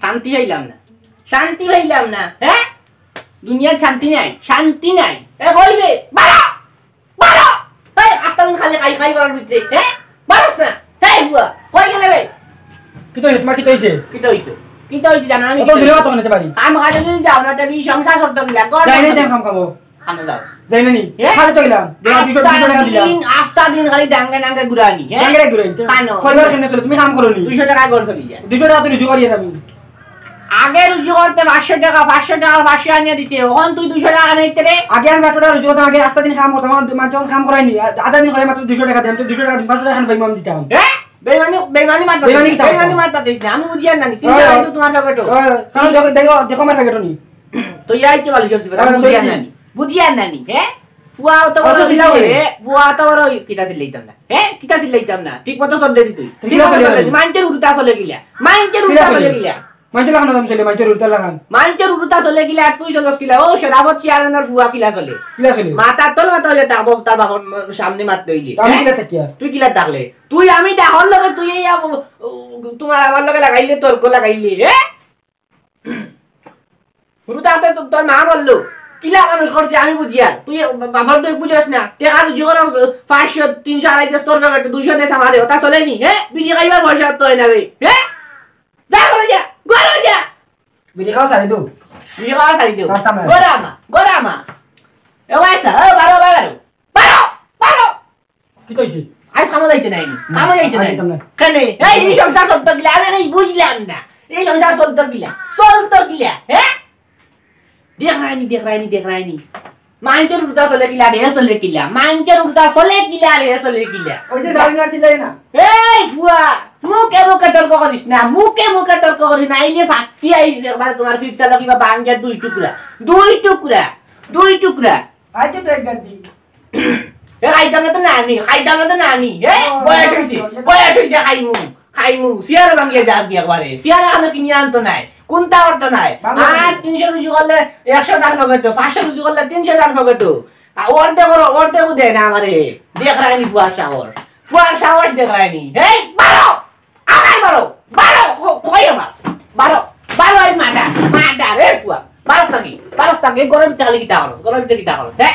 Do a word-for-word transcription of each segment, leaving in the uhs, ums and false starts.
শান্তি পাইলাম না, শান্তি পাইলাম না, হ্যাঁ? দুনিয়ার শান্তি নাই, শান্তি নাই। এ কইবে, বারো, বারো। এই আস্তা দিন খালি খাই খাই করার ভিতরে, হ্যাঁ? বারোস না। এই বুয়া, কই গেলে বে? কিতা অইছে? তোমার কিতা অইছে? কিতা অইতো? কিতা অইতো জানো না নি? অত জোরে কথা কইতে পারি। কাম কাজে যদি যাও না, তে এই সংসার করতে গিলা, ঘর যাই নাই, করতে যাই খাম খাবো। খানো যাও। যাই না নি? হ্যাঁ? খালি তো গেলাম। দুইশো, আস্তা দুইশো টাকা দিলাম। দিন, আস্তা দিন খালি ডাঙ্গে ডাঙ্গে ঘুরানি, হ্যাঁ? ডাঙ্গে ঘুরানি। খানো। কইবার কেমনে চলে? তুমি কাম করো নি? দুইশো টাকা ঘর চলি যায়। দুইশো টাকা তো রুজি করি আমি। আগে রুজি করতে পাঁচশো টাকা, পাঁচশো টাকা, পাঁচশো আনিয়া দিতে। অখন তুই দুইশো টাকা নেইতে রে। আগে আমি পাঁচশো টাকা রুজি করতাম, আগে আস্তা দিন কাম করতাম, আমার মানুষ অখন কাম করাইনি। আ-, আধা দিন করে মাত্র দুইশো টাকা দিতাম, তো দুইশো টাকা, পাঁচশো টাকা এখন পাইমু আমি দিতাম। হ্যাঁ? বেইমানি, বেইমানি মাত বেইমানি মাতিস না, কিতা বেইমানি কথা? মাত মাতিস না। আমি বুঝিয়ার নানি। তিন ওই, টাকা ওই, তো তোমার পকেটো। ওই, তুমি দেখো, দেখো, দেখো আমার পকেটো নি। তো ইয়াই তো বালি সবজি বেটা, ওই, বুঝিয়ার ওই, নানি। বুঝিয়ার নানি, হ্যাঁ? ফুয়া তো বড় অত চিল্লাও অইছে, কেনে? ফুয়া তো বড় অই-, কিতা চিল্লাইতাম না। হ্যাঁ? কিতা চিল্লাইতাম না। ঠিক মতো চললে দিতই। ঠিক ঠিক মতো মতো চললে চললে দিতই। মাইনষের উল্টা চলে গিলা। মাইনষের উল্টা কিতা চলে চলে? গিলা। মাইনষের লাখান দাম চলে, মাইনষের উল্টা লাখান। মাইনষের উল্টা চলে গিলা, আর তুই চলস কিলা? ও, শরাফত চেয়ারম্যানর ফুয়া কিলা চলে? কিলা চলে? মাথার তল মাথা অইলে তার বাপ, তার বাপর সামনে মারতে অইলে। তো আমি হ্যাঁ? কিলা থাকি আর? তুই কিলা থাকলে? তুই আমি ডাহর লগে তুই এই আব-, ও, তোমার আমার লগে লাগাইলে, তর্ক লাগাইলে, হ্যাঁ? হুরুতাতে তো তোর মা বললো, কিলা মানুষ করছে আমি বুঝিয়ার। তুই বা-, বাপর তুই বুঝস না। টেকা রুজি করস পাঁচশো, তিনশো, আড়াইশো, তোর পকেটে দুইশো দেস আমারে, ওটা চলেনি, হ্যাঁ? বিড়ি খাইবার পয়সা তো হয় না রে, হ্যাঁ? যা ঘরো যা, ঘরো যা। বিড়ি খাওয়া ছাড়ি দেও। বিড়ি খাওয়া ছাড়ি দেও। পারতাম না। ঘরো আমা, ঘরো আমা। এ ভাই সাহেব, এ বারো, বারো, বারো, বারো। কিতা অইছে? আইজ কামো যাইতে নায় নি? না, কামো যাইতে আইজ নায়। যাইতাম না। কেনে? এই, এই সংসার চলতো কিলা? আমি এই বুঝলাম না। এই সংসার চলতো কিলা? চলতো কিলা? হ্যাঁ? দেখরায়নি, দেখরায়নি, দেখরায়নি। মাইনষের উল্টা চলে কিলা রে, চলে কিলা? মাইনষের উল্টা চলে কিলা রে, চলে কিলা? অইছে, যাও না, চিল্লাই না। এই ফুয়া, মুখে মুখে তর্ক করিস না, মুখে মুখে তর্ক করিস না। আইলে শাস্তি আই, একবার তোমার ফিক্সালো কিবা বাঙ্গিয়া দুই টুকরা, দুই টুকরা, দুই টুকরা। আইতে তো এক গাদি। এ, খাইতাম না তো নানি, খাইতাম না তো নানি, এ? ও, বয়স অইছে, ও, বয়স অইছে, খাইমু, খাইমু। সিয়ারো ভাঙ্গিয়া যার কি একবারে। সিয়ারো এখনো কিনে আনতো নায়, কুন্তা করতো নায়। ভাঙ্গিয়া আর যার। তিনশো রুজি করলে একশো তার পকেটো, পাঁচশো রুজি করলে তিনশো তার পকেটো। আর অর্ধেক ওর, অর্ধেকও দেয় না আমারে। দেখরায়নি ফুয়ার সাহস, ফুয়ার সাহস দেখরায়নি। এই, বারো! আবার বারো, বারো, ক-, কই আমার? বারো, বারো, এই মার্ডার, মার্ডার, এ ফুয়া। বারোস নাকি? বারোস নাকি? এই গরম ভিতরে খালি কিতা করস? গরম ভিতরে কিতা করস, হ্যাঁ?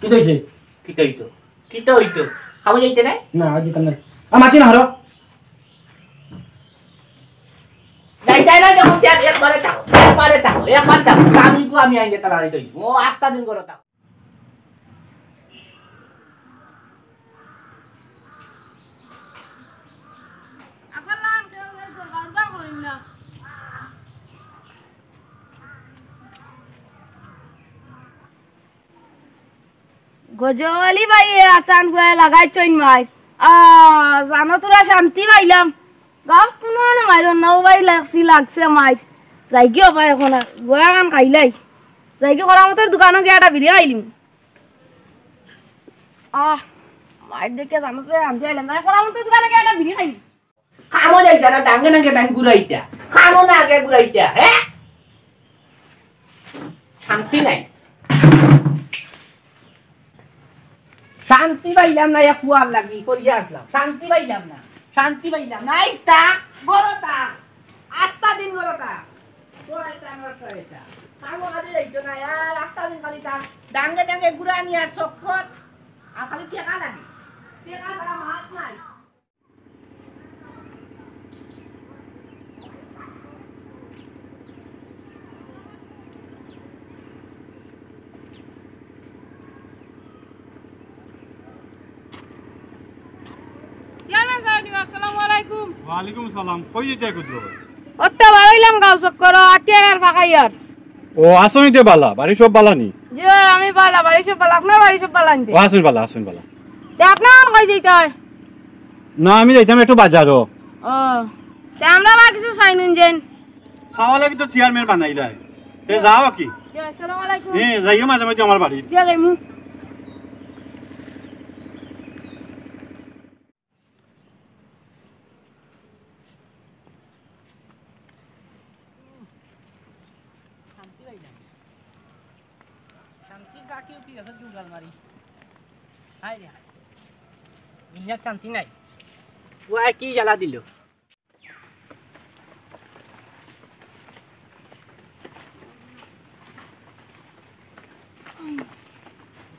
কিতা অইছে? কিতা অইতো? কিতা অইতো? খাবো যাইতে নাই? না, আইজ যাইতাম না। আ, মাতি না হরো। যাইতায় না যখন তে একবারে থাকো, একবারে থাকো, একবার থাকো। আমি গো, আমি আইলে তারা আইতো। ও আস্তা দিন করো থাকো। গজলি ভাই, এ আতান গুয়া লাগাইছইন মাই। আ, জানো তোরা শান্তি পাইলাম। গাছ কোনো আনে মাইর না, ও ভাই লাগছি, লাগছে মাইর। যাইগি ও ভাই এখন আর, গুয়া খান খাইলাই। যাইগি করামতর দোকানো গিয়া একটা বিড়ি খাইলিম। আহ, মাইর দেখে জানো তোরা শান্তি পাইলাম। যাই করামতর দোকানো গিয়া একটা বিড়ি খাইলিম। কামো যাইতা না, ডাঙ্গে ডাঙ্গে ডাং ঘুরাইতা। কামো না আগে ঘুরাইতা, হ্যাঁ? শান্তি নাই। শান্তি পাইলাম না, এক ফুয়ার লাগি করিয়া আসলাম। শান্তি পাইলাম না, শান্তি পাইলাম না। আইস্তা, গরতা, আস্তা দিন গরতা। গরতা, গরতা, গরতা। কামো কাজে যাইতো না, আর আস্তা দিন খালি তা ডাঙ্গে ডাঙ্গে ঘুরানি আর চক্কর। আর খালি টেকা লাগে। টেকা ছাড়া মাত নাই। চেয়ারম্যান সাহেব, আসসালামু আলাইকুম। ওয়ালাইকুম সালাম। কই যাইতে কুদ্দুর? অত্তা বারইলাম গাঁও চক্কর, আটিয়ার আর ফাঁকাইয়ার। ও, আছো নিতে বালা? বাড়ি সব বালা নি? জি, আমি বালা, বাড়ি সব বালা, আপনার বাড়ি সব বালা আনতে? ও, আছইন বালা, আছইন বালা। তে আপনার কই যাইতে হয়? না, আমি যাইতাম একটু বাজারো। ও, তে আমরা বা কিছু চাইন যেন। চাওয়া লাগি তো চেয়ারম্যান বানাইলাই। তে যাও কি? জি, আসসালামু আলাইকুম। হ্যাঁ, যাইও মাঝে মাঝে আমার বাড়ি। জি, যাইমু। শান্তি পাইলাম না। শান্তির বাকি উঠি গেছে দুর্গাল মারি। হায় রে হায়। দুনিয়ার শান্তি নাই। ও আয় কি জ্বালা দিল।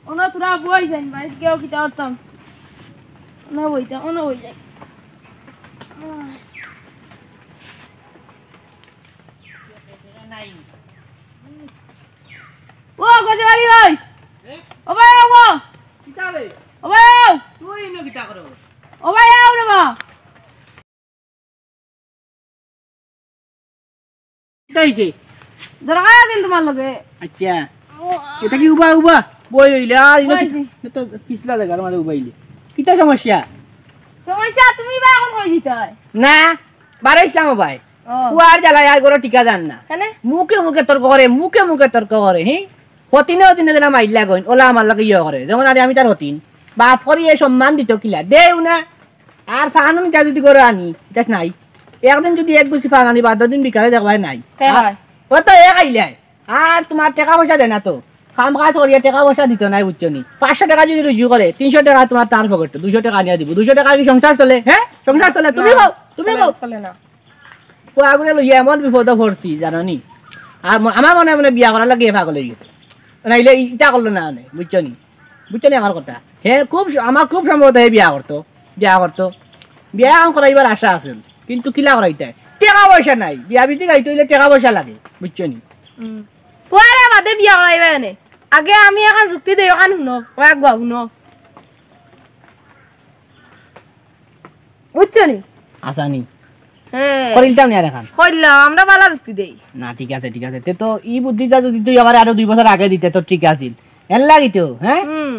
অনো তোরা বই যাইন, বাড়িত গিয়াও কিতা করতাম। অনো বইতা, অনো বই যাই। ও গজে বাড়ি ভাই। ও ভাই, ও। কিতা বে? ও ভাই, ও। তুই ইনো কিতা করো? ও ভাই, ও রে বা। কিতা হইছে? দরকার আছিল তোমার লগে। আচ্ছা। ইটা কি উবা উবা? বই রইলে আর ইনো বই কিতা? আছি। ইটা তো পিছলা জাগার মাঝে উবাইলে। কিতা সমস্যা? সমস্যা তুমি বা এখন কই দিতায়? না, বারইছলাম ও ভাই। ও। ফুয়ার জ্বালায় আর ঘরো টিকা যার না। কেনে? মুখে মুখে তর্ক করে, মুখে মুখে তর্ক করে, হি? হতিনে হতিনে যেলা মাইল্লা গইন, ওলা আমার লগে ইয়ে করে। যেমন আরে আমি তার হতিন। বাপ করি এ সম্মান দিত কিলা? দেও না। আর ফানুন যা যদি ঘরো আনি, ইতাস নাই। একদিন যদি এক গুছি ফান আনি, বাদ দিন বিকালে দেখবায় নাই। তে আর হয়। ও তো এ খাইলাই। আর তোমার টেকা পয়সা দেয় না তো। কাম কাজ করিয়া টেকা পয়সা দিত নাই, বুঝছো নি? পাঁচশো টেকা যদি রুজি করে, তিনশো টেকা তোমার তার পকেটো, দুইশো টেকা আনিয়া দিব। দুইশো টেকা কি সংসার চলে? হ্যাঁ? সংসার চলে? তুমি না, কও, তুমি চলে, কও। চলে না। ফুয়াগুরে লইয়া এমন বিপদো পড়ছি, জানো নি? আর ম-, আমার মনে মনে বিয়া করার লাগি এ পাগল হই গেছে। নাইলে ইটা করলো না অনে, বুঝছো নি? বুঝছো নি আমার কথা? হে খুব স-, আমার খুব সম্ভবত হে বিয়া করতো, বিয়া করতো। বিয়া এখন করাইবার আশা আছিল, কিন্তু কিলা করাইতায়? টেকা পয়সা নাই, বিয়া বিধি গাইতে হইলে টেকা পয়সা লাগে, বুঝছো নি? হুম। ফুয়ারে বাদে বিয়া করাইবা এনে। আগে আমি এখন যুক্তি দেই, ওখান হুনো, ও এক গুয়া হুনো। বুঝছো নি? আসানি। হ্যাঁ। করিলতাম নি আর এখন। কইলাম, আমরা বালা যুক্তি দেই। না, ঠিক আছে, ঠিক আছে। তে তো ই বুদ্ধিটা যদি তুই আমারে আরো দুই বছর আগে দিতে, তো ঠিক আছিল। এর লাগি তো, হ্যাঁ? হুম।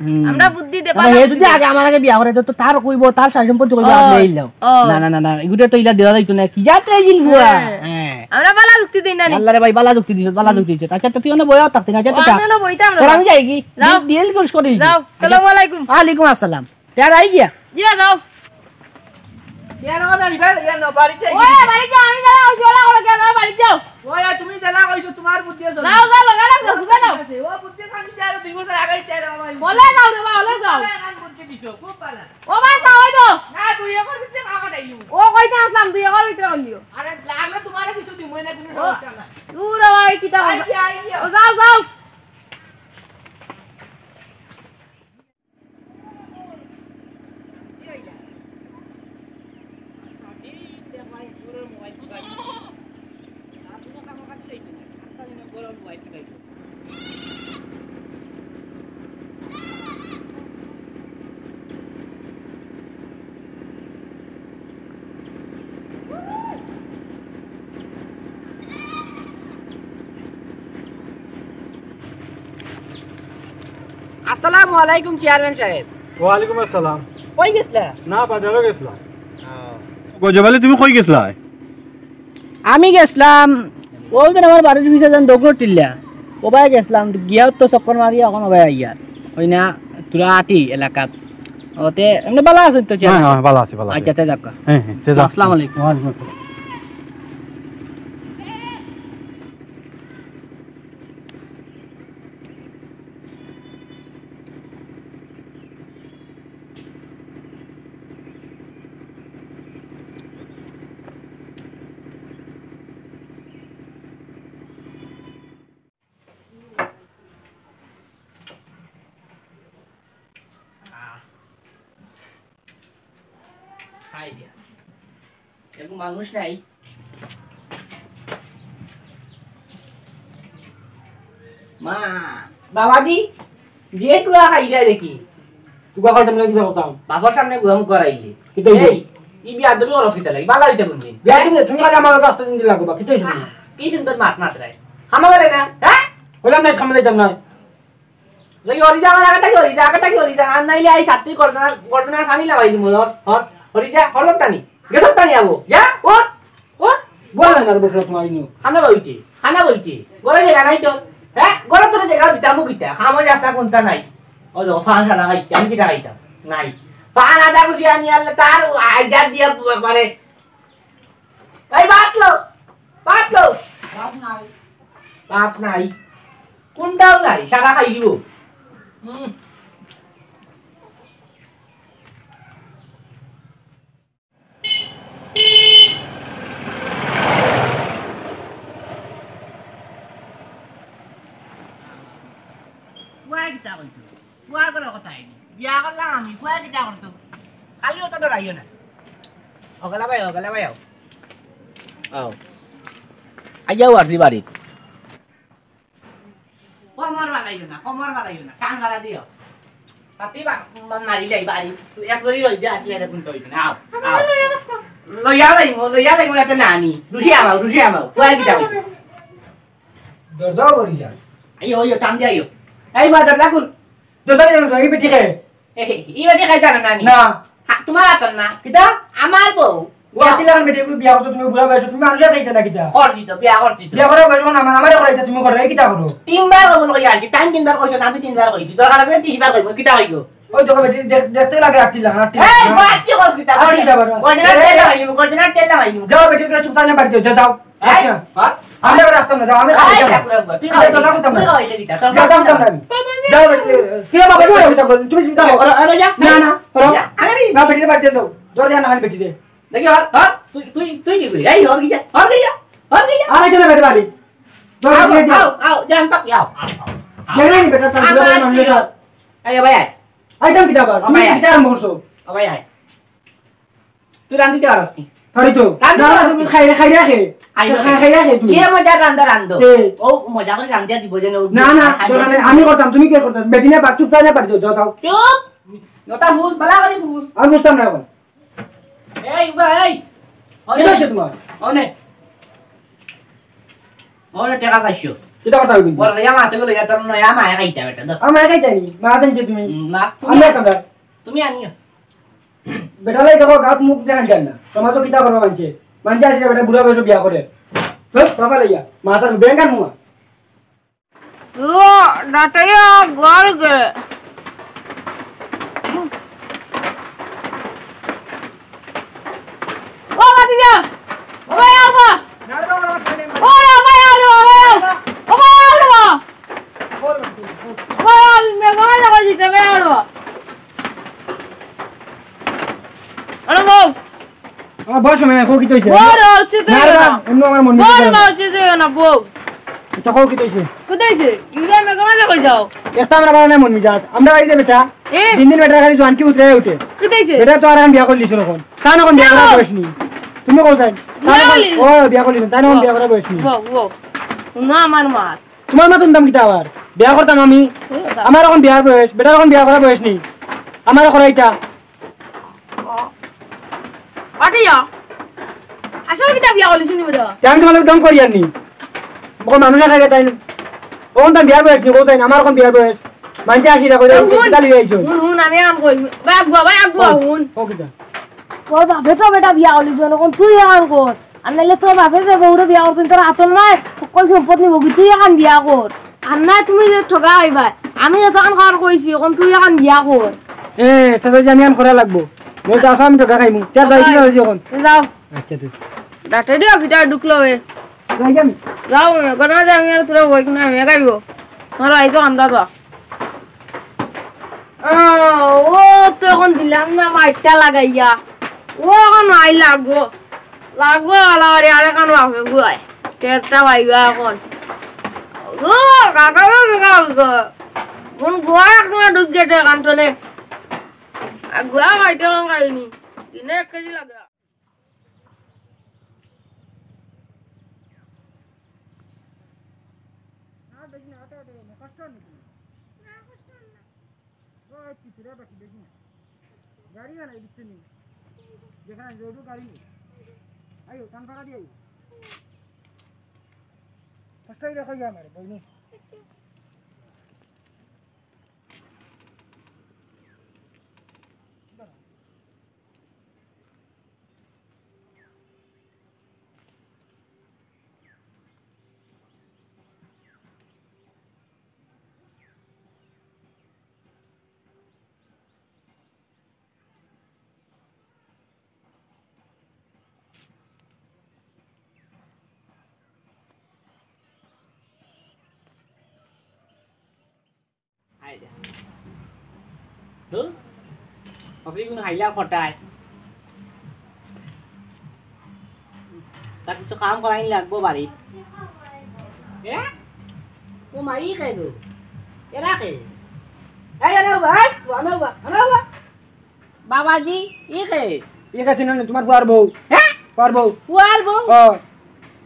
হুম। আমরা বুদ্ধি দে, না, বালা হে বুদ্ধি যদি দে। আগে আমার আগে বিয়া করে, তো, তো তার কইবো, তার সয় সম্পত্তি কইবো, ও, আপনি এই লও। ও। না, না, না, না, এগুলো তো ইলা দেওয়া যাইতো না। কি জাতে এই বুয়া? হ্যাঁ। হ্যাঁ। আমরা বালা যুক্তি দেই না নি? আল্লাহ রে ভাই, বালা যুক্তি দিছ, বালা যুক্তি দিছ। আচ্ছা, তো তুই অনে বইয়া থাকতে না, যা তো ও, যা। আমি অনে বইতাম না। তোর আমি যাই কি? যাও। ডিল, ডিল গোস করি। যাও। আসসালামু আলাইকুম। ওয়ালাইকুম আসসালাম। তে আর আই গিয়া? জি, যাও। ইয়ার কথা নিবে, ইয়ার না, বাড়িতে ওই, বাড়িত যাও, আমি যাও, ওই জলা করে গেল, বাড়িত যাও। ওই, তুমি জলা কইছো, তোমার বুদ্ধি আছে। যাও, যাও, লাগা, লাগা, যাও, যাও। ও বুদ্ধি কাম দিয়া দুই বছর আগে চাই রে বাবা। বলে যাও রে বাবা, বলে যাও। এখন বুদ্ধি দিছো, খুব ভালো। ও ভাই, যাও, ওই তো। না, দুই একর ভিতরে কাকা ডাইলু। ও কইতে আসলাম, দুই একর ভিতরে কইলিও। আরে, লাগলে তোমারে কিছু দিমু, এনে কোনো ও, সমস্যা নাই। দূর হয়, কিতা আই, হবে? I, I. ও, যাও, যাও। আসসালামু আলাইকুম চেয়ারম্যান সাহেব। ওয়ালাইকুম আসসালাম। কই গেছলা? না, বাজারো গেছলাম। গজব আলী, তুমি কই গেছলা? আমি গেছলাম, ওই দিন আমার বাড়ির পিছে যেন দোকান টিল্লা, ও ভাই গেছলাম, গিয়াও তো চক্কর মারি এখন ও ভাই আইয়ার। ওই না, তোরা আটি এলাকাত। ওতে এমনি ভালা আছেন তো, চেয়ারম্যান? হ্যাঁ, হ্যাঁ, ভালা আছি, ভালা আছি। আচ্ছা, তে যাক। হ্যাঁ, হ্যাঁ, তে যাক। আসসালামু আলাইকুম। ওয়ালাইকুম আসসালাম। খাই দিয়া। এরকম মানুষ নাই। মা, বাবাজি, যে গুয়া খাই যায় দেখি। তুই গুয়া খাইতাম না, কিতা করতাম? বাবার সামনে গুয়া মুখ করাইলে। কিতা হইছে? এই, ই বিয়াদবি ওর অসুবিধা লাগে, বালা হইতে কোনদিন? বিয়াদবি না, তুমি খালি আমার কাছ থেকে দিন লাগো, বা কিতা হইছে? আহ, কি সুন্দর মাত মাতরায়। খামা গেলে না, হ্যাঁ? কইলাম না, খামা যাইতাম না। লই, হরি যা, আমার আগে থাকি হরি যা, আগে থাকি হরি যা। আর নাইলে আই সাত্তি গর্দনার, গর্দনার পানি লাগাই দিমু, হর, হর, হরি যা, হর তানি। গেছত তানি আবো। যা, ওঠ, ওঠ। বলা না রে বসরা তোমার ইনু। খানা বইতে, খানা বইতে। ঘরে জাগা নাই তো। হ্যাঁ? ঘরে তোরে জাগা দিতাম কিতা? খামর রাস্তা কোনটা নাই? ও যো, ফান সারা খাইতে, আমি কিতা খাইতাম? নাই। ফান আদা কুচি আনি আনলে তার আইজার দিয়া একবারে। এই ভাত লো, ভাত লো। ভাত নাই। ভাত নাই। কোনটাও নাই, সারা খাই দিব। হুম। পুয়ায় কিতা কইতো? পুয়ার কোনো কথা হয়নি। বিয়া করলাম আমি, পুয়ায় কিতা করতো? খালি অত ডরাইও না। অগলা ভাই, অগলা ভাই, আও। আও। আইয়াও আর দি বাড়ি। কমর বাড়াইও না, কমর বাড়াইও না, টান বাড়া দিও। সাথে বা-, বা-, মারিলাই বাড়ি, তুই এক জরি রই দে, আসলে এটা কোনটা হইছে না। আও, আও। লইয়া লাইমু, লইয়া লাইমু, এতে না আনি। রুশি আমাও, রুশি আমাও। পুয়ায় কিতা কইতো? দরজাও করি যা। আইও, আইও, টান দিয়া আইও। এই বা দরজা খুল। দরজা খুল, এই বেটি খায়। এ, হে, ই বেটি খায় জানো না নি? না। হা, তোমার হাতর না। কিতা? আমার বউ। ও আতিলা খান বেটি, বিয়া করছো তুমি বুড়া বয়সে, তুমি মানুষের খাইতে না কিতা? করছি তো, বিয়া করছি তো। বিয়া করার বয়স না, আমার, আমারে করাইতে তুমি করো, এই কিতা করো? তিনবার কবুল কইয়া আর কি, তাই তিনবার কইছো না, আমি তিনবার কইছি। দরকার লাগলে তিরিশ বার কইবো, কিতা কইবো? ওই দেখো বেটি, দেখ-, দেখতে লাগে আটটি লাখ, আটটি লাখ। এই, ও আটটি কস কিতা? আটটি লাখ বারো। গর্দনার তেল লাগাইলিমু, গর্দনার তেল লাগাইলিমু। যাও বেটি, তোরা চুপ থাকলে বাড়িতে যাও, যাও। এই, আচ্ছা। হ্যাঁ? আমি এবার রাখতাম না, যাও, আমি খাই এই, যাও। চাকরি করবো। তুই আরে, খাওয়াইলি, তোরা করতাম তুই না। খাওয়াইলি কিতা? তোরা যাও, করতাম না আমি। যাও বেটি, কি রে বাবা, যাও বেটি, বল, তুমি চিন্তা করো। আরে, আরে, যা। না, না, করো। যা, আরে, না বেটি, বাড়িতে যাও। দরজা না, বেটি দে। দেখি, হর, হর, তুই, তুই, তুই কি করি? এই, হর গিয়া, হর গিয়া, হর গিয়া। আর আইতে না বেটি বাড়ি। দরজা আও, দিয়ে দিও। আও, আও, জান পাক, আও, আও, আও। দেখলে নি বেটা, তার আমার দুলাভাই কি মানুষ এটা। কর? এই, ভাই, আয়। আইতাম কিতা আবার? তুমি ভাই, আয়। কিতা আরম্ভ করছো? ও ভাই, আয়। তুই রান্ধিতে পারস নি? পারি তো। রান্ধি না, পারস তুমি নি? খাই, খাই রাখে। আই খাই, খাই। খাই রাখে তুমি। কে মজা রান্ধা রান্ধো? কে? ও মজা করে রান্ধিয়া দিব যেন ও না, না, খাই দরকার নাই। আমি করতাম, তুমি কে করতাম? বেটি না পার, চুপ থাক না পারি তো, যাও, যাও। চুপ! নটা ফুস, বালা করে ফুস। আমি বুঝতাম না এখন। এই, উবা, এই। কি হইছে তোমার? অনে। অনে টেকা চাইছো। কিতা কথা কইবি? বড় লইয়া মাছ এগুলো, ইয়া তোর নয়া মায়ে খাইতা বেটা, ধর। আমার মায়ে খাইতা নি? মাছ আনছো তুমি? উম, মাছ তুমি আমি আন-, খাইতাম না। তুমি আনিও। বেটা লাই দেখো, গাত মুখ দেখান যায় না। সমাজও কিতা করবা মানছে? মানছে আসলে বেটা বুড়া বয়সে বিয়া করে। ধুর, বাবা লইয়া। মাছ আর বেঙ্গার মুয়া। ও, ডাটাইয়া ঘর গে। ও, বাতিজা। ও, ভাই, আও, বা। ও, রে, ভাই, আও, রে, ভাই, আও। ও, ভাই, আও, রে, বা। ও, ভাই, আও, মেঘ, ভাই, আও, জিতে, ভাই, আও, রে, বা। আরে, বউ। আমার বয়স হয় না, কও কিতা হইছে? বড় হচ্ছে তো না রে এবার। বা, এমনি আমার মন বড় মিজাজ খারাপ। হচ্ছে তো না, বউ। আচ্ছা, কও কিতা হইছে? কোথায় হইছে? ইন্ডিয়া মেঘ মাঝে কই যাও? একটা আমরা বানানো মন মিজাজ। আমরা এই যে বেটা, এ? দিন দিন বেটা খালি জোয়ানকি উতরে উঠে। কোথায় হইছে? বেটা তো আর আমি বিয়া করলি শুনো এখন। তার এখন বিয়া করার বয়স নেই। তুমি কও চাই? তার বিয়া এখন, করলি? ও, বিয়া করলি, তার এখন বউ। বিয়া করার বয়স নেই। বউ, বউ। না, আমার মা। তোমার মা তুলতাম কিতা আবার? বিয়া করতাম আমি। আমার এখন বিয়ার বয়স, বেটার এখন বিয়া করার বয়স নেই। আমারে করাইতা। ও। আটিয়া। আসলে কিতা বিয়া করলি শুনি বেটা? তে আমি তোমার ঢং করি আর নি। বকো মানুষে খাইবে তাই না। ওখান তার বিয়ার বয়স নি, ও তাই না, আমার এখন বিয়ার বয়স। মানছে আশি টাকা করে, হুন, কিতা লইয়া আইছো? হুন, হুন, আমি আম কই। ভাই আগুয়া, ভাই আগুয়া, ও, হুন। ও কিতা? তোর বাপে তো বেটা বিয়া করলি, এখন তুই এখন কর। আর নাইলে তোর বাপে যে বউরে বিয়া করছইন, তোর আতর নাই, সকল সম্পদ নিব কি? তুই এখন বিয়া কর। আর না তুমি যে ঠগা হইবা, আমি যে তখন কর কইছি, এখন তুই এখন বিয়া কর। এ, চাচা যে আমি এখন করা লাগবো। নইলে তো আসো আমি ঠগা খাইমু। তে যাই কি যাই এখন? যাও। আচ্ছা, তুই। ডাটে দিও, কিতা ঢুকলো এ। যাই কেন? যাও, গনা যে আমি আর তোরা বই কিনা আমি গাইবো। আমার আইতো কান্দা তো। আহ, ও তো এখন দিলাম না মাইরটা লাগাইয়া। ও এখন নাই লাগবো। লাগবো আলারে আর এখন বাপে গুয়ায়। টেরটা পাইবা এখন। ও, কাকা গো, কাকা গো। কোন গুয়া এক টুকরা ঢুক গেছে কান্তনে। আর গুয়া খাইতে এখন খাইনি। দিনে এক কেজি লাগে। না, দেখি না, অটো, অটো, অটো, কষ্ট হলো কি? না, কষ্ট হলো না। ও, এই পিছুরে বাকি দেখি না। গাড়ি হয় না, এই পিছু নেই। যেখানে রোডও গাড়ি নেই। আইও, টান ফাঁকা দিয়ে আইও। কষ্ট হইলে কই আমার, বইনি। ধুর, অফিস গুণ হাইলা খটায়। তা কিছু কাম করাইন লাগবো বাড়ি। এ? ও মা, ই কে গো? এরা কে? এই, আনো বা, এই, আনো বা, আনো বা। বাবাজি, ই কে? ই কে চিনো না, তোমার ফুয়ার বউ। হ্যাঁ? ফুয়ার বউ। ফুয়ার বউ? ও।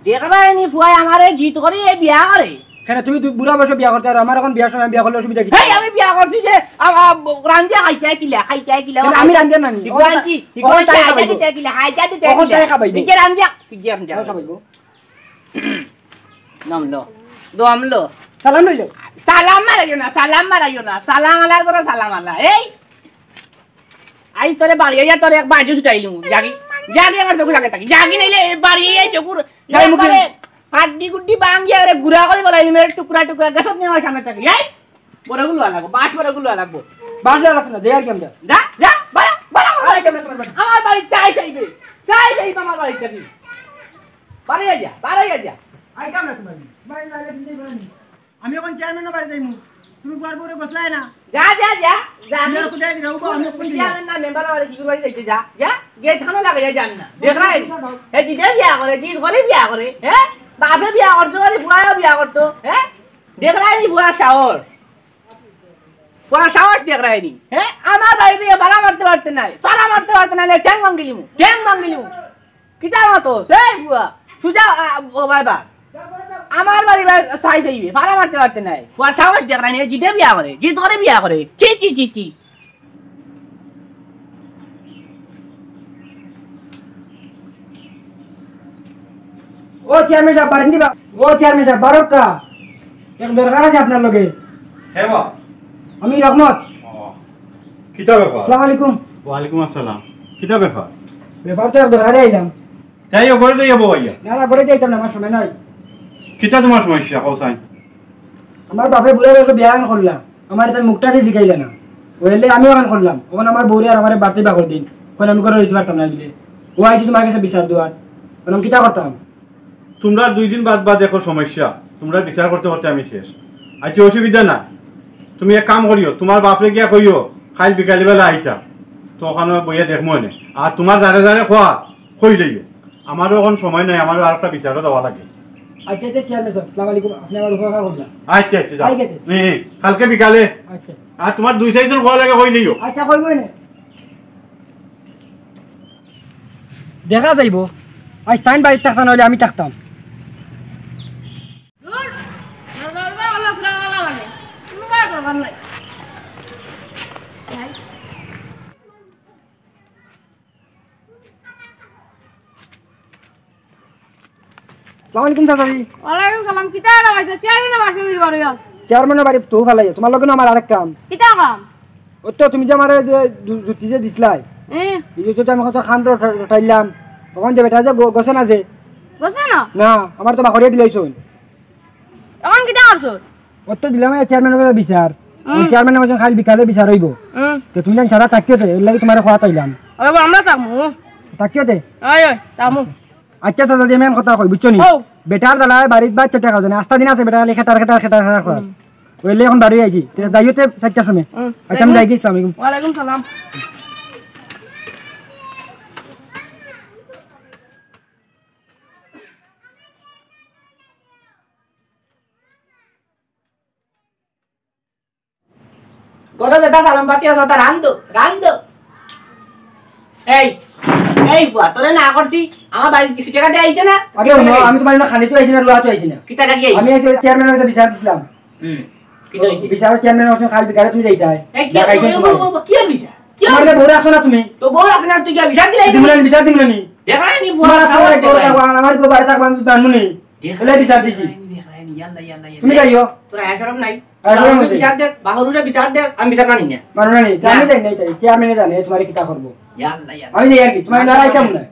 দেখরায়নি ফুয়ায় আমারে জিদ করি এ বিয়া করে। কেনে তুমি তো বুড়া বয়সে বিয়া করতে পারো, আমার এখন বিয়ার সময় বিয়া করলে অসুবিধা কি? হেই, আমি বিয়া করছি যে, আ, আ, রান্ধিয়া খাইতে কিলা, খাইতে কিলা। কেনে আমি রান্ধিয়া না নি? হিগু আনছি, হিগু আনছি, খাইতে কিলা, খাইতে কিলা। ওখান তাই খাবাইবো। এই যে রান্ধিয়া, এই যে রান্ধিয়া। তাই খাবাইবো। দম লো, দম লো। সালাম লইলো। সালাম মারাইও না, সালাম মারাইও না। সালাম আলা করো, সালাম আলা। এই, আই তোরে বাড়ি আইয়া তোরে এক বাজু ছুটাইলু। জাগি, জাগি আমার চোখের আগে থাকি। জাগি নাইলে এ বাড়ি আইয়া চোখের যাই মুখে। একবারে হাড্ডি গুড্ডি ভাঙ্গিয়া এরে গুড়া করি ফালাইলিমু, এরে টুকরা টুকরা গাছত নিয়া আমার সামনে থাকি। এই, বড় গুলো লাগবো, বাঁশ বড় গুলো লাগবো। বাঁশ লইয়া রাখো না, যাই আর কি আমরা। যা, যা, বাড়া, বাড়া, বাড়া। আরে, কেমনে তোমার বাড়ি? আমার বাড়ি চাই চাইবে, চাই চাইবে আমার বাড়ি থাকি। বাড়ি যা, বাড়ি যা। আই কেমনে তোমার বাড়ি? বাড়ি না, বাড়ি, বাড়ি। আমি এখন চেয়ারম্যানের বাড়ি যাইমু। তুমি ফুয়ার বউরে গোসলায় না। যা, যা, যা, যা, আমি আমি আর কোথায় যাবো? আমি এখন চেয়ারম্যান না, মেম্বার বাড়ি কি বাড়ি যাইতে যা, যা, গেট খানো লাগে, যা, যান না। দেখরায়? এ জিদে বিয়া করে, জিদ করে বিয়া করে, হ্যাঁ? বাপে বিয়া করতো, আরে ফুয়ায়ও বিয়া করতো, হ্যাঁ? দেখরায়নি ফুয়ার সাহস? ফুয়ার সাহস দেখরায়নি? হ্যাঁ? আমার বাড়িত ফাড়া মারতে পারতে নায়, ফাড়া মারতে পারতে নায়, ঠ্যাং ভাঙ্গিলিমু, ঠ্যাং ভাঙ্গিলিমু। কিতা মাতো? সেই ফুয়া, সুজা, আ, ও বাই বা। আমার বাড়ি বাই সাই সাইবে, ফাড়া মারতে পারতে নায়। ফুয়ার সাহস দেখরায়নি, জিদে বিয়া করে, জিদ করে বিয়া করে। চি, চি, চি, চি। ও চেয়ারম্যান সাব, বারেন দিবা। ও চেয়ারম্যান সাব, বারক্কা। এক দরকার আছে আপনার লগে। হে বা। আমি রহমত। ও। কিতা ব্যাপার? আসসালামু আলাইকুম। ওয়ালাইকুম আসসালাম। কিতা ব্যাপার? ব্যাপার তো এক দরকারে আইলাম। তাই ও ঘরে যাইয়া বউ আইয়া? না, না, ঘরে যাইতাম না, আমার সময় নাই। কিতা তোমার সমস্যা, কও চাই? আমার বাপে বুড়া বয়সে বিয়া এখন করলা। আমার তার মুখটা দিয়ে জিগাইলা না। ওইলে আমিও এখন করলাম। এখন আমার বউরে আর আমারে বাড়তি বাকর দিন। এখন আমি ঘরে রইতে পারতাম না বুলে। ও আইছি তোমার কাছে বিচার দেওয়ার। এখন আমি কিতা করতাম? তোমরা দুই দিন বাদ বাদ দেখো সমস্যা। তোমরা বিচার করতে করতে আমি শেষ। আচ্ছা, অসুবিধা না। তুমি এক কাম করিও, তোমার বাপরে গিয়া কইও, কাইল বিকালে বেলা আইতা। তো ওখানো বইয়া দেখমু এনে। আর তোমার যারে যারে কওয়া, কইলাইও। আমারও এখন সময় নাই, আমারও আরেকটা বিচারও দেওয়া লাগে। আচ্ছা, আচ্ছা, চেয়ারম্যান সাব, আসসালামু আলাইকুম। আপনি আমার উপকার করলেন। আচ্ছা, আচ্ছা, যাও। আই গেছে। এ, এ, কালকে বিকালে। আচ্ছা। আর তোমার দুই চাইরজন কওয়া লাগে, কইলাইও। আচ্ছা, কইমু এনে। দেখা যাইবো। আইজ তাইন বাড়িত থাকতা না অইলে আমি থাকতাম। আসসালামু আলাইকুম চাচাজি। ওয়ালাইকুম সালাম। কিতা আর কইতে? চেয়ারম্যানের বাড়ি কি করি আস? চেয়ারম্যানের বাড়ি তো ফালাই, তোমার লগে না আমার আরেক কাম। কিতা কাম? ও তো তুমি যে আমারে যে জু-, জুতি যে দিছলাই, এ? এই জুতি তো আমি কত খান রটা-, রটাইলাম। ওখান যে বেটা যে গ-, গছে না যে। গছে না? না, আমার তো বাকরিয়া দিলাইছইন। এখন কিতা করছো? ও তো দিলাম এই চেয়ারম্যানের কাছে বিচার। হুম। ওই চেয়ারম্যানের মাঝে কাইল বিকালে বিচার অইবো। হুম। তো তুমি জানি সারা থাকিও তে, এর লাগি তোমারে কওয়াত আইলাম। ওই বা আমরা থাকমু। থাকিও তে? ওই, ওই, থাকমু। আচ্ছা, চাচাজি, আমি এখন কথা কই, বুঝছো নি? ও। বেটার জ্বালায় বাড়িত বাচ্চা টেকা জানে। আস্তা দিন আছে বেটা খালি খেটার, খেটার, খেটার, খেটার করার। হুম। ওইলে এখন বাড়ি আইছি। তে যাইও তে চাইরটার সময়। হুম। আচ্ছা, আমি যাই গি, আসসালামু আলাইকুম। ওয়ালাইকুম সালাম। ঘরো যেতা সালাম পাতি আছে, ওতা রান্ধো, রান্ধো। এই, এই বুয়া, তোরে না করছি, আমার বাড়িত কিছু টেকা দিয়া আইতে না? আরে হুনো, আমি তোমার জন্য খানিত আইছি না, রুয়াত আইছি না। কিতা লাগি আইছি? আমি আইছি চেয়ারম্যানের কাছে বিচার দিছিলাম। হুম, কিতা অইছে? বিচারর চেয়ারম্যান অকছইন কাইল বিকালে তুমি যাইতায়। এই, কি দেখাইছো অইছে? তোমার। ও, ও, ও, কি আর বিচার? কি আর তোমার বিচার? বউ রাখছো না তুমি? তো বউ রাখছে না, তুই কি আর বিচার দিলাই? দিমু না, বিচার দিমু না নি? দেখরায় নি, তোমার বুয়া, হাত ধরে আমার দেখো, আমার বাড়ি থাকবো, আমি জানবো নি। দেখরায় এলাই বিচার দিছি। দেখরায় নি, ইয়াল্লা, ইয়াল্লা, ইয়াল্লা। তুমি যাইও। তোর আয়া শরম নাই? আয়া শরম নাই। বিচার দেস, বাহরুরে বিচার দেস, আমি বিচার মানি না। মানো না নি? তা আমি না। যাই নাই তাই, চেয়ারম্যানে জানে, তোমারে কিতা করবো। ইয়াল্লা, ইয়াল্লা। আমি যাই আর কি, তোমার না রাইতাম না।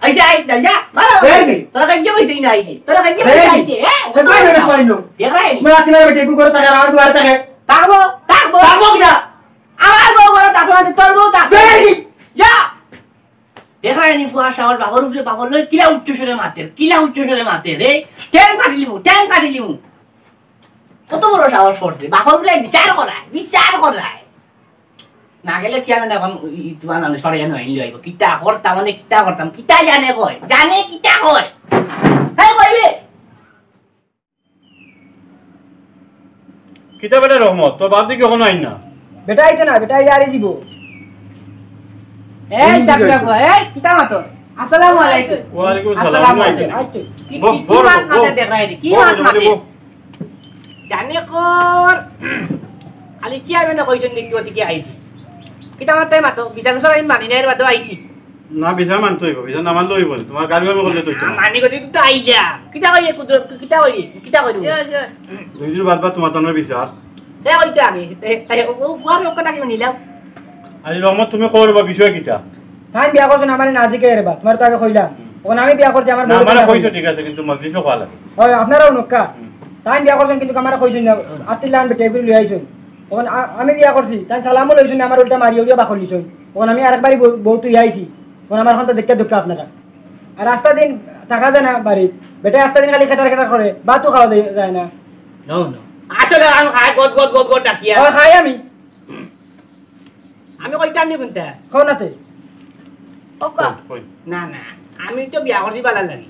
আইসা, আই, যা, যা, ভালো এই। তোরা কাইজ্জা বইছে না আইতে? তোরা কাইজ্জা এই। বইছে আইতে, হ্যাঁ? তো কই না, কই না? দেখরায় নি? তোমার আত্মীয় বেটি, কুকুর থাকে, আমার দুয়ারে থাকে। থাকবো, থাকবো। থাকবো কিনা? আমার বউ ঘরে থাকবো না, তোর বউ থাকবো। এই। যা। দেখরায় নি ফুয়ার সাহস, বাপর উপরে বাপর লগে কিলা উচ্চ স্বরে মাতের, কিলা উচ্চ স্বরে মাতের, রে? ঠ্যাং কাটিলিমু, ঠ্যাং কাটিলিমু। কত বড় সাহস করছে, বাপর উপরে বিচার করায়, বিচার করায়। না গেলে চেয়ারম্যান অখন ই-, ই-, তুমার মানুষ সরাইয়া নয় নিলে অইবো। কিতা করতাম, মানে কিতা করতাম, কিতা জানে কয়, জানে কিতা কয়। হ্যাঁ, কইবে। কিতা বেটা রহমত, তোর বাপ দেখি অখনো আইন না। বেটা আইতো না, বেটা আইলে আরে যাইবো। এই, এই, চাকরা এই। কয়, এই, কিতা মাতো? আসসালামু আলাইকুম। ওয়ালাইকুম আসসালাম। আসসালামু আলাইকুম। আইতো। কি, বহ, কি, কি বহ, মাত বহ। মাতে দেখরায় রে? কি বহ, মাত বহ, মাতে? বহ। জানে কর, খালি চেয়ারম্যানে কইছইন দেখি ওদিকে আইছি। কিতা মাতে মাতো, বিচার বিচার আমি মানি না, এর বাদেও আইছি। না, বিচার মানতে অইবো, বিচার না মানলে অইবো না। তুমার গাড়ি আমি করলে তো অইতো না। মানি করি তো আই যা। কিতা কইরে কুদরত, কিতা কইরে, কিতা কইরে? জয়, জয়। দুই দিন বাদ বাদ তুমার তানোর বিচার। হে কইতে আগে, এ, এ, ও ফুয়ার লোক কথা কেউ নিলাম। আরে রহমত, তুমি কও রে বা বিষয় কিতা? তাইন বিয়া করছইন আমারে না জিকাইয়া রে বা, তুমারে তো আগে কইলাম। অখন আমি বিয়া করছি, আমার না, বউরে আমারে বিয়া কইছো করছি। ঠিক আছে, কিন্তু মজলিসো কওয়া লাগে। অয়, আপনারাও নক্কা। হুম। তাইন বিয়া করছইন কিন্তু আমারে কইছইন না, আত্তির লাখান বেটি এগুলি লই আইছইন। অখন আ-, আমি বিয়া করছি, তাইন সালামও লইছইন না, আমার উল্টা মারিও গিয়া বাখর লিছইন। অখন আমি আরেক বাড়ি বউ, বউ তুই আইছি। অখন আমার অখন তো দেখিয়া দুঃখ আপনারা। আর আস্তা দিন থাকা যায় না বাড়িত। বেটায় আস্তা দিন খালি খেটার খেটার করে, ভাতও খাওয়া যায়, যায় না। No, no। আসলে আমি খাই গদ গদ গদ গদ ডাকিয়া। অয়, খাই আমি। আমি কইতাম নি কুনটা? কও না তে। ওকা। কই, কই। না, না, আমি তো বিয়া করছি বালার লাগি।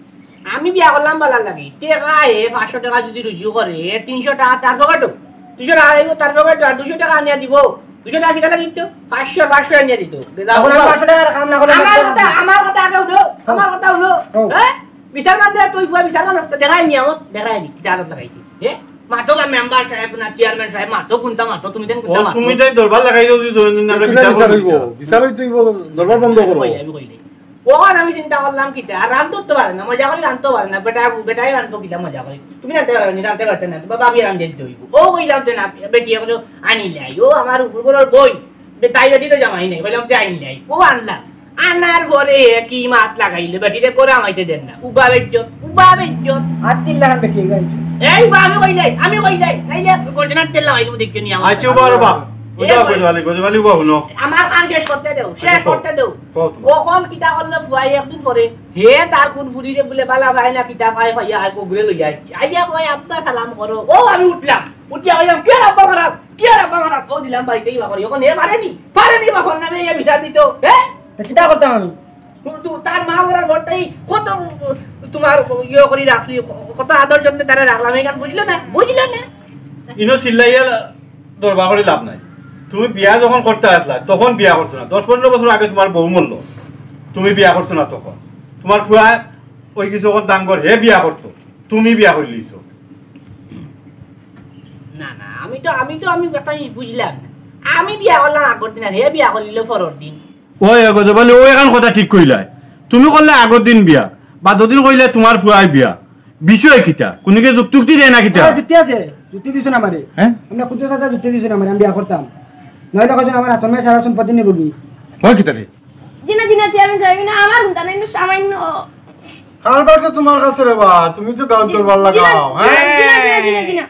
আমি বিয়া করলাম বালার লাগি। টেকা এ পাঁচশো টেকা যদি রুজি করে, এ তিনশো টেকা তার পকেটো, দুইশো টেকা আইবো তার পকেটো, আর দুইশো টেকা আনিয়া দিবো। দুইশো টেকা কিতা লাগি দিতো? পাঁচশো, পাঁচশো আনিয়া দিতো। অখন আমি পাঁচশো টেকার কাম না করলে আমার কথা, আমার কথা আগে হুনো, আমার কথা হুনো। ও। হ্যাঁ? বিচার মান দে, তুই ফুয়া বিচার মান, দেখরায় নিয়ামত, দেখরায় নি, কিতা আদত লাগাইছি। হে? মাতো বা মেম্বার সাহেব না চেয়ারম্যান সাহেব, মাতো কুনটা মাতো, তুমি যেন ও, কুনটা মাতো। তুমি তাই দরবার লাগাই দাও, যদি দৈনন্দিন আমরা কিতা বিচার বিচার করবো অইবো? কিতা? বিচার অইতে অইবো, দরবার বন্ধ করো। কইলে, আমি কইলে। অখন আমি চিন্তা করলাম কিতা, আর রান্ধতে পারে না, মজা করি রান্ধতে পারে না, বেটা, বেটায় রান্ধবো কিতা মজা করি। তুমি রান্ধতে পারো নি, রান্ধতে পারতে না, তোমার ভাবিয়ে রান্ধে দিতে অইবো। ও কইলাম যে না, বেটি এখন আনিলাই, ও আমার উপর ঘরর বইন, বে-, তাই বেটি তো জামাই নাই, কইলাম যে আনিলাই, ও আনলাম। আনার পরে কি মাত লাগাইলে, বেটিরে করে আমাইতে দেন না। উবা বেইজ্জত, উবা বেইজ্জত। আত্তির লাখান বেটি এগু আনছো। এই বা আমি কইলাই, আমি কইলাই। নাইলে গর্জনার তেল লাগাইলু দেখিও নি আমার। আচ্ছা, উবা রে বা। এ উবা ভাই। গজবালি, গজবালি উবা হুনো। আমার কাম শেষ করতে দেও, শেষ আচ্ছা, কও। করতে দেও। কও তুমি। অখন কিতা করলো ফুয়ায় একদিন পরে, হে তার কুন ফুরিরে বুলে বালা পায় না, কিতা পায়, পাইয়া আয়, কুকুরে লইয়া আয়। আইয়া কয়, "আব্বা সালাম করো।" ও আমি উঠলাম, উঠিয়া কইলাম, "কিয়ার আব্বা মারাস? কিয়ার আব্বা মারাস?" ও দিলাম বাড়িতে ইবা করি। অখন হে পারেনি, পারেনি বাপর নামে ইয়া বিচার দিত, হে? তা কিতা করতাম আমি? তু-, তু-, তার মা মরার পর তাই কত, তোমার ইয়ে করি রাখলি, কত আদর যত্নে তারে রাখলাম, এখান বুঝলো না? বুঝলো না? ইনো চিল্লাইয়া দরবার করি লাভ নাই। তুমি বিয়া যখন করতে আসলা, তখন বিয়া করছো না। দশ পনেরো বছর আগে তোমার বউ মরলো, তুমি বিয়া করছো না তখন। তোমার ফুয়া ওই কিছু যখন ডাঙ্গর, হে বিয়া করতো, তুমি বিয়া করিলিছো। না, না, আমি তো, আমি তো, আমি কথাই বুঝলাম না। আমি বিয়া করলাম আগর দিন, আর হে বিয়া করিল পরর দিন। ওই, ওই, গজবালি, ও এখান কথা ঠিক কইলায়। তুমি করলে আগর দিন বিয়া, বাদর দিন কইলে তোমার ফুয়ায় বিয়া। বিষয় কিতা? কুনুকে যুক্তি উক্তি দেয় না কিতা? হ্যাঁ, যুক্তি আছে। যুক্তি দিছো না আমারে। হ্যাঁ? আমরা কুদ্দুস চাচা যুক্তি দিছো না আমারে, আমি বিয়া করতাম। নাইলে কয়জন আমার আতর মায়ে সারা সম্পত্তি নেবো কি? হয় কিতা রে? জি না, জি না, চেয়ারম্যান সাহেব, না, আমার হুনতা না, এমনি সামান্য। কারবার তো তোমার কাছে রে বা, তুমি তো গাঁও জি, দরবার জি না, লাগাও, হ্যাঁ? জি না, জি না, জি না, জি না।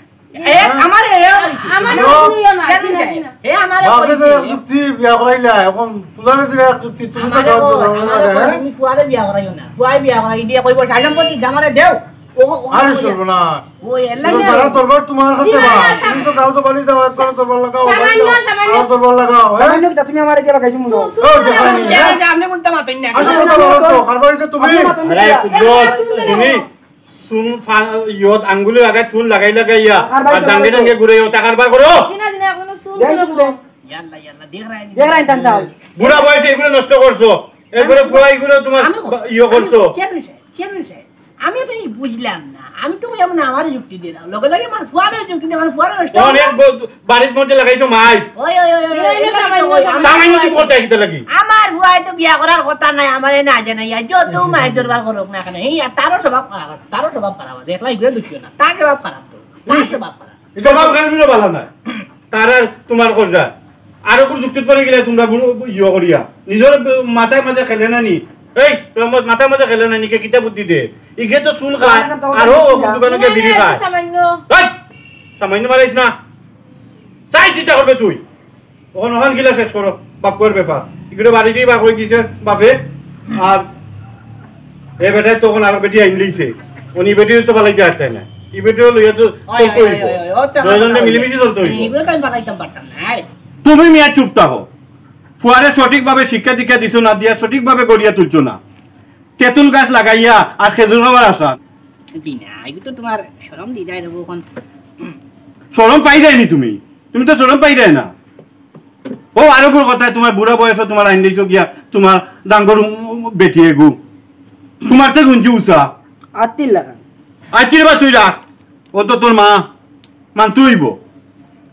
এ, আমারে এ কইছে। আমার না, হুনিও না, জি না, জি না। এ, আমারে বাপে তো কইছে। এক যুক্তি বিয়া করাইলা, এখন ফুলারে দিলে এক যুক্তি, তুমি তো আমারে গাঁও কই, দরবার আমারে লাগাও, কই, হ্যাঁ? তুমি ফুয়ারে বিয়া করাইও না। ফুয়ায় বিয়া করাই দিয়া কইবো, "সাইলাম পতি, আমারে দেও।" ও, ও, আরে ও, শুনবো না। ও, এর লাগে তারা দরবার তোমার কাছে জি না, না, না, তুমি তো গাঁও তো বাড়ি যাও, একবার দরবার লাগাও, বাড়ি সামান্য, যাও, সামান্য। আর দরবার লাগাও, হ্যাঁ? সামান্য কিতা, তুমি আমারে দিয়া লাগাইছো মনে হয়। ও, দেখায়নি, হ্যাঁ? আপনি কোনটা মাতইন না। আসলে কথা বলো তো, কার বাড়িতে তুমি? আপনি মাতইন না। এই, কুদ্দুস, তুমি চুন ফা-, ইয়ত আঙ্গুলে লাগাই, চুন লাগাই লাগাই ইয়া, আর ভাই, আর ডাঙ্গে তোমার ডাঙ্গে ঘুরে ইয়ত কারবার করো। জি না, জি না, এখনো চুন দেন, চুন দেন। ইয়াল্লা, ইয়াল্লা, দেখ রায় নি। দেখ রায় টান দাও। বুড়া বয়সে এগুলো নষ্ট করছো, এরপরে আমি ফুয়া এগুলো তোমার আমি বা-, ইয়ে আমি করছো। চেয়ারম্যান সাহেব, চেয়ারম্যান সাহেব, আমি তো এই বুঝলাম না। আমি তো ওই এমন আমার যুক্তি দিলাম, লগে লগে আমার ফুয়ারে যুক্তি দিয়ে আমার ফুয়ারে নষ্ট অনেক করলাম। ব-, বাড়ির মধ্যে লাগাইছো মাই। ওই, ওই, ওই, ওই, এই, এই, এগুলো এই, তো ওই, এই, আমার সামান্য ফুয়ায় কিছু করতে আসতে লাগি। আমার ফুয়ায় তো বিয়া করার কথা নাই, আমারে না জানাইয়া যত মায়ের দরবার করুক না কেন, এই আর তারও স্বভাব খারাপ আছে, তারও স্বভাব খারাপ আছে, একলা এগুলো দুষিও না, তার স্বভাব খারাপ তো, তার ইস, স্বভাব খারাপ। স্বভাব খারাপ হইলে ভালো না। তার আর তোমার কররা। আরো কোনো যুক্তি করে গেলে তোমরা বুড়ো ইয়ে করিয়া। নিজের মাথায় মাঝে খেলে না নি। এই, রহমত, মাথায় মাঝে খেলে না নি, কে কিতা বুদ্ধি দে? ইগে তো চুন খায়, আরো ও দোকানে গিয়ে বিড়ি খায়। সামান্য। এই, সামান্য মারাইস না। চাই চিন্তা করবে তুই। ওখান, ওখান গিলা শেষ করো, বাপুর ব্যাপার। এগুলো বাড়ি দিয়ে বাপ হয়ে দিছে, বাপে। আর এ বেটায় তখন আরো বেটি আইন লইছে। উনি বেটি তো পালাইতে পারতে না। এই বেটিও লইয়া তো ওই, চলতে ওই, হইব। ওই, ওই, ওই, ওই, ওই, ওই, দুইজনকে ওই, মিলেমিশে চলতে হইব। এই বেটা আমি পালাইতাম পারতাম না, এই। তুমি মিয়া চুপ থাকো। ফুয়ারে সঠিকভাবে শিক্ষা দীক্ষা দিছো না, দিয়া সঠিকভাবে গড়িয়া তুলছো না। তেঁতুল গাছ লাগাইয়া আর খেজুর খাওয়ার আশা। জি না, এগু তো তুমার শরম দি যায় রে বউ, অখন। শরম পাই যায়নি তুমি, তুমি তো শরম পাই যায় না। ও আরো কোনো কথায় তুমার বুড়া বয়সে তুমার আইন দিছো গিয়া তুমার ডাঙ্গর উম, উম, বেটি এগু। তুমার তো গুঞ্জি উষা। আত্তির লাগা। আত্তির বা তুই রাখ, ও তো তোর মা। মানতে অইবো।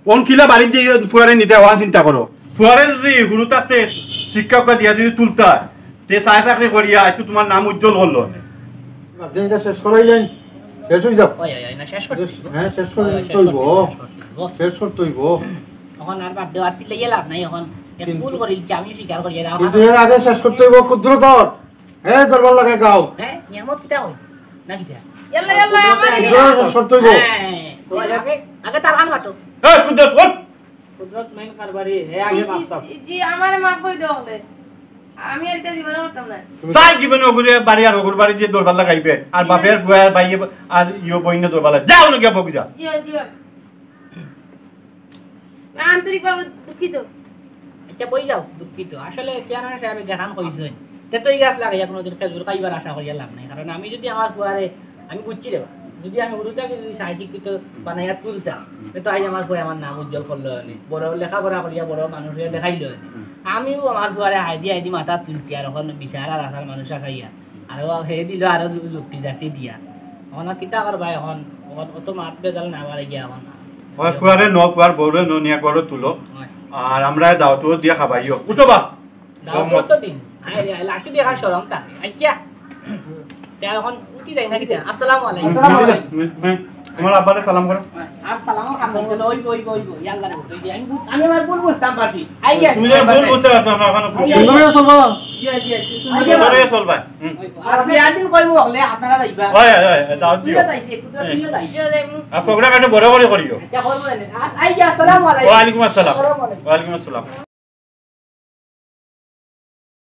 অন কিলা বাড়িত যে ফুয়ারে নিতে অওয়ান চিন্তা করো। ফুয়ারে যদি হুরু থাকতে শিক্ষা উক্ষা দিয়া যদি তুলতা, তে চায় চাকরি করিয়া আইজকু তুমার নাম উজ্জ্বল করলো। বাদ দে, ইটা শেষ করাই যাই। শেষ অই যাও। ওই, ওই, ওই, না, শেষ করতে শেষ, অইবো। হ্যাঁ, শেষ করতে অইবো। শেষ করতে অইবো। অখন আর বাদ দেও, আর চিল্লাইয়া লাভ নাই। অখন এক কিন্তু ভুল করিলিছি, আমি স্বীকার করি, আর কিন্তু আমার এর আগে শেষ করতে অইবো, কুদ্দুর তোর। এ, দরবার লাগাই গাও। হ্যাঁ, নিয়ামত কিতা কই? না কিতা? ইয়াল্লা, ইয়াল্লা, আমার কুদ্দুর শর্ত অইবো। হ্যাঁ, আগে, আগে তার কান কাটো। এ, কুদ্দুর, ওঠ। কুদরত মেইন কারবারি, হে আগে জি, মাফ জি, চাও। জি, জি, আমারে মাফ করি দেও হলে। আমি আর এটা জীবনে করতাম না। সারা জীবনে অগুরে বাড়ি আর অগুর বাড়ি দিয়া দরবার লাগাইবে। আর জি, বাপের জি। ফুয়া, ভাইয়ে আর ইয়ো বইনে দরবার লাগাইবে। যাও না গিয়া বগি যা। জি, জি। আন্তরিকভাবে দুঃখিত। আচ্ছা, বই যাও, দুঃখিত। আসলে চেয়ারম্যান সাহেব যেখান কইছইন, তেঁতুল গাছ লাগাইয়া কোনোদিন খেজুর খাইবার আশা করিয়া লাভ নাই। কারণ আমি যদি আমার ফুয়ারে, আমি বুঝছি রে বা, যদি আমি হুরু থাকি যদি চাই শিক্ষিত বানাইয়া তুলতাম, তে তো আইজ আমার ফুয়ায় আমার নাম উজ্জ্বল করলো অনে, বড় লেখাপড়া করিয়া বড় মানুষ অইয়া দেখাইলো অনে। আমিও আমার ফুয়ারে হায়দি হায়দি মাথাত তুলছি, আর অখন বিচার আর আশার মানুষ আসাইয়া। আরো হে দিল আরো যু-, যুক্তি জাতি দিয়া। অখন আর কিতা করবা অখন? অখন অত মাত বেজাল না বাড়াই গিয়া অখন। ওই ফুয়ারে ন, ফুয়ার বউরে ন নিয়া ঘরো তুলো। হয়। আর আমরা দাওয়াত দিয়া খাবাইও। উঠো বা। দাওয়াত তো দিন। আয়, আয়, লাস্টে দেখা শরম তা। আচ্ছা। তে অখন উঠি যাই না কিতা? আসসালামু আলাইকুম। আসসালামু আলাইকুম। হুম, হুম। আমার আব্বারে সালাম করো। আর সালামও খাম করতে অইবো, অইবো, অইবো। ইয়াল্লা রে, অইবো। আমি বু-, আমি আমার ভুল বুঝতাম পারছি। আই গেছে। তুমি যে ভুল বুঝতে পারছো, আমরা অখন খুশি। সুন্দর করে চলবো। জি, জি, জি। সুন্দর করে চলবা। হুম। আর বিয়ার দিন কইবো হলে আপনারা যাইবা। ওই, ওই, ওই, দাওয়াত দিও। তুইও যাইস, একটু তো তুইও যাইস। আর প্রোগ্রাম একটু বড় করে করিও। আচ্ছা, করবো এনে। আস-, আই গিয়া, আসসালামু আলাইকুম। ওয়ালাইকুম আসসালাম। আসসালামু আলাইকুম। ওয়ালাইকুম আসসালাম।